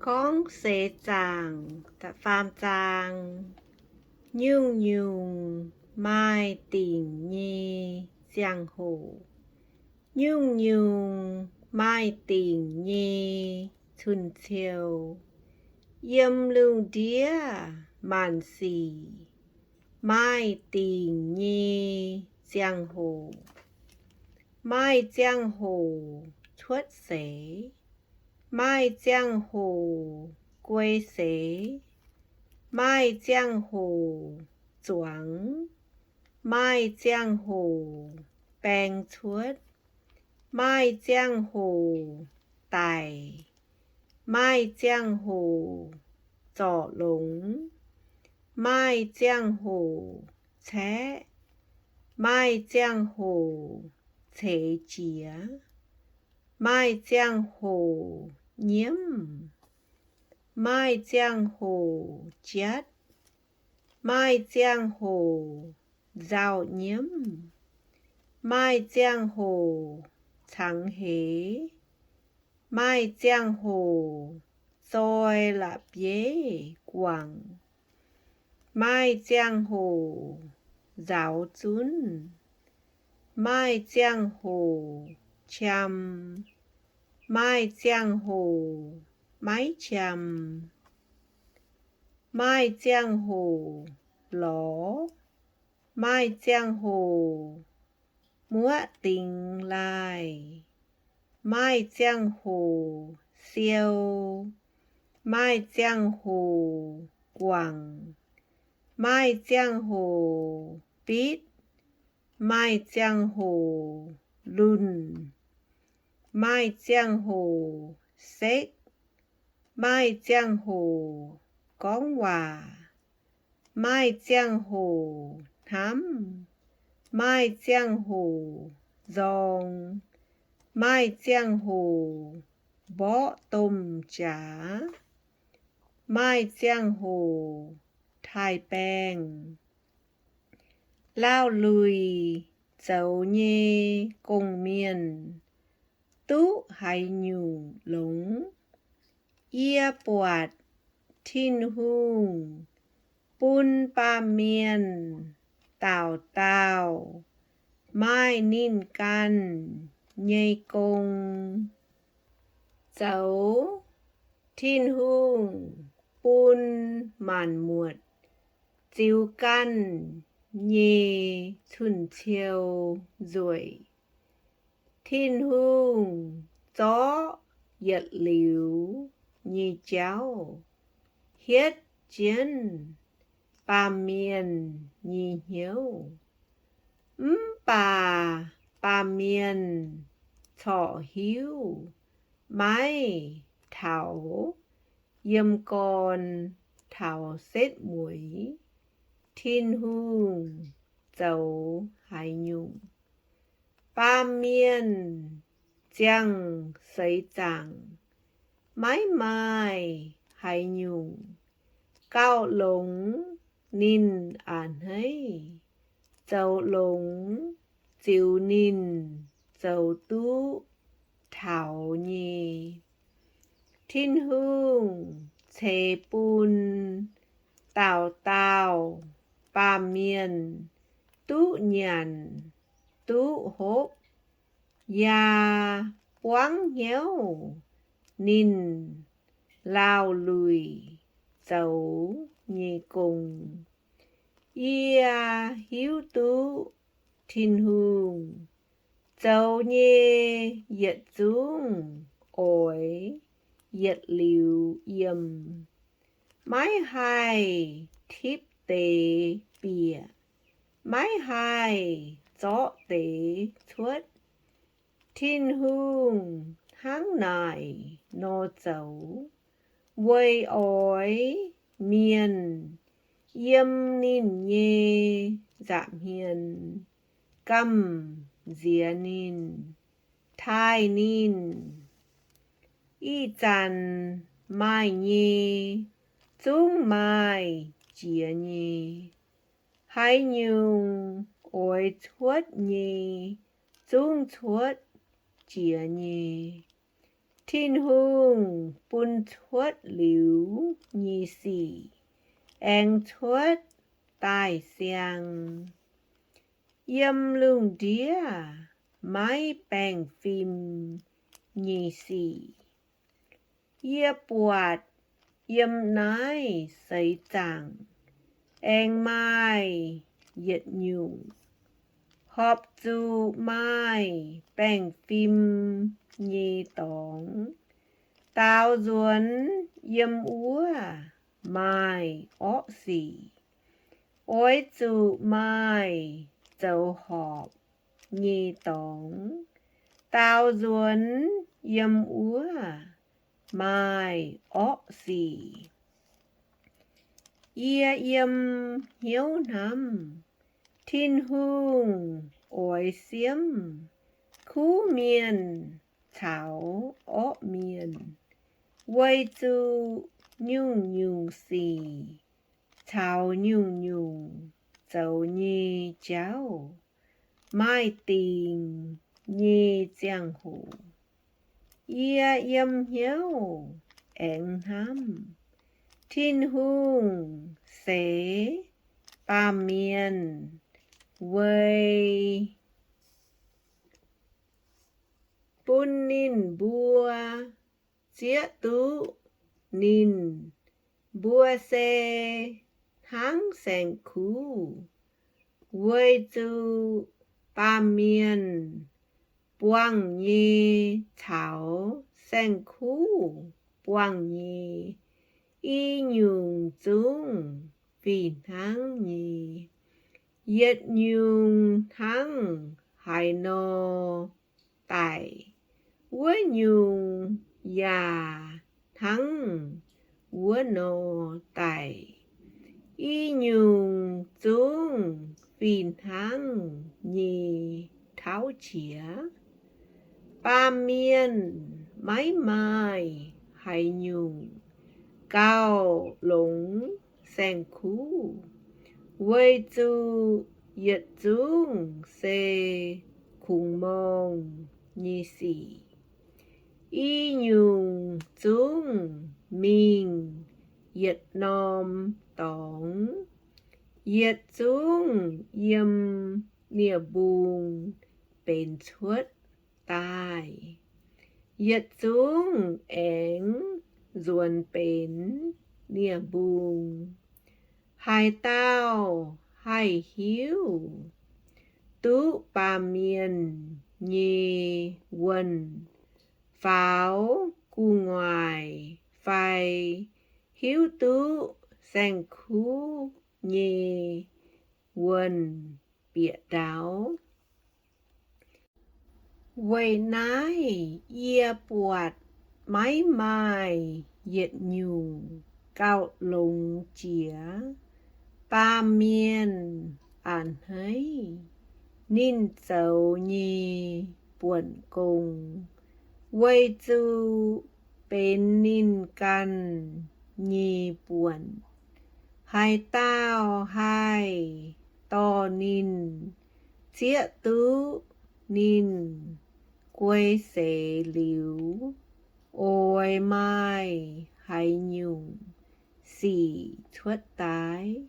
Gorngv Seix Zaangc da'faam zaang. Nyungc-nyungc maaih dingc nyei ziangh hoc. Nyungc-nyungc maaih dingc nyei cun-ciou. Yiem lungh ndiev maanc sic maaih dingc nyei ziangh hoc. Maaih ziangh hoc cuotv seix. Maaih ziangh hoc guei seix. Maaih ziangh hoc zuangx. Maaih ziangh hoc baeng cuotv. Maaih ziangh hoc daic. Maaih ziangh hoc zorc longx. Maaih ziangh hoc caeqv. Maaih ziangh hoc ceix jiez. Maaih ziangh hoc nyiemv. Maaih ziangh hoc jatv. Maaih ziangh hoc nzauh nyiemv. Maaih ziangh hoc cangx heix. Maaih ziangh hoc zoi la'bieiv guangc. Maaih ziangh hoc nzaaux zunv. Maaih ziangh hoc qam. Maaih ziangh hoc maiv qam. Maaih ziangh hoc lorz. Maaih ziangh hoc muoqv dingx laaih. Maaih ziangh hoc siou. Maaih ziangh hoc guangc. Maaih ziangh hoc bitv. Maaih ziangh hoc lunh. Maaih ziangh hoc sekv. Maaih ziangh hoc gorngv waac. Maaih ziangh hoc hnamv. Maaih ziangh hoc nzorng. Maaih ziangh hoc mborqv domh jaax. Maaih ziangh hoc taaih baengh. Laauh luic zoux nyei gong-mienh duqv haaix nyungc longx? Yie buatc Tin-Hungh bun baamh mienh dauh dauh maaih ninh ganh nyei gong. Zoux Tin-Hungh bun maanc muotc ziux ganh nyei cun-ciou nzueic. Tin-Hungh zorqv yietc liuz nyei jauv hietv jienv baamh mienh nyei hnyouv. Mv baac baamh mienh corc hiuv maiv taux yiem gorn taux setv mueiz Tin-Hungh zoux haaix nyungc. Baamh mienh ziangh seix zaangc maiv maaih haaix nyungc gauh longx ninh a'hneiv zoux longx ziux ninh zoux duqv taux nyei. Tin-Hungh ceix bun dauh dauh baamh mienh duqv nyanc, duqv hopv, yaac buangv hnyouv ninh laauh luic zoux nyei gong. Yie hiuv duqv Tin-Hungh zoux nyei yietc zungv oix yietc liuz yiem, maiv haih tipv deix bieqc, maiv haih zorqv deix cuotv. Tin-Hungh hnangv naaic nor zoux weic oix mienh yiem ninh nyei nza'hmien gamh nziex ninh, taaih ninh. Ih zanc maaih nyei zungv maaih jiex nyei. Haaix nyungc oix cuotv nyei zungv cuotv jiex nyei. Tin-Hungh bun cuotv liuz nyei sic aengx cuotv daaih siang. Yiem lungh ndiev maiv baengh fim nyei sic. Yie buatc yiem naaiv seix zaangc aengx maaih yietc nyungc horpc zuqc maaih baengh fim nyei dorngx. Daaux nzuonx yiem wuov maaih orqv sic. Oix zuqc maaih zoux horpc nyei dorngx. Daaux nzuonx yiem wuov maaih orqv sic. Yie yiem hnyouv hnamv, Tin-Hungh oix siemv kuv mienh caux orqv mienh, weic zuqc nyungc-nyungc sic caux nyungc-nyungc zoux nyei jauv maaih dingc nyei ziangh hoc. Yie yiem hnyouv aengx hnamv, Tin-Hungh seix baamh mienh weic bun ninh mbuo zieqv duqv ninh mbuo se hnangv saeng-kuv, weic zuqc baamh mienh buangh nyei caux saeng-kuv buangh nyei i nyungc zungv fih hnangv nyei. Yietc nyungc hnangv haaix nor daic, wuov nyungc yaac hnangv wuov nor daic. I nyungc zungv fih hnangv nyei tauv qiex. Baamh mienh maiv maaih haaix nyungc gauh longx saeng-kuv, weic zuqc yietc zungv se kungx-morngh nyei sic. I nyungc zungv mingh yietc norm dorngx. Yietc zungv yiem nie-mbung benx cuotv daaih. Yietc zungv aengx nzuonx benx nie-mbung. Haaix dauh haih hiuv duqv baamh mienh nyei wuonh faaux gu'nguaaic fai hiuv duqv saeng-kuv nyei wuonh bieqc ndaauv? Weic naaiv yie buatc maiv maaih yietc nyungc gauh longx jiex baamh mienh a'hneiv ninh zoux nyei buonc gong, weic zuqc benx ninh ganh nyei buonc. Haaix dauh haih dorh ninh zieqv duqv ninh guei seix liuz, oix maaih haaix nyungc sic cuotv daaih?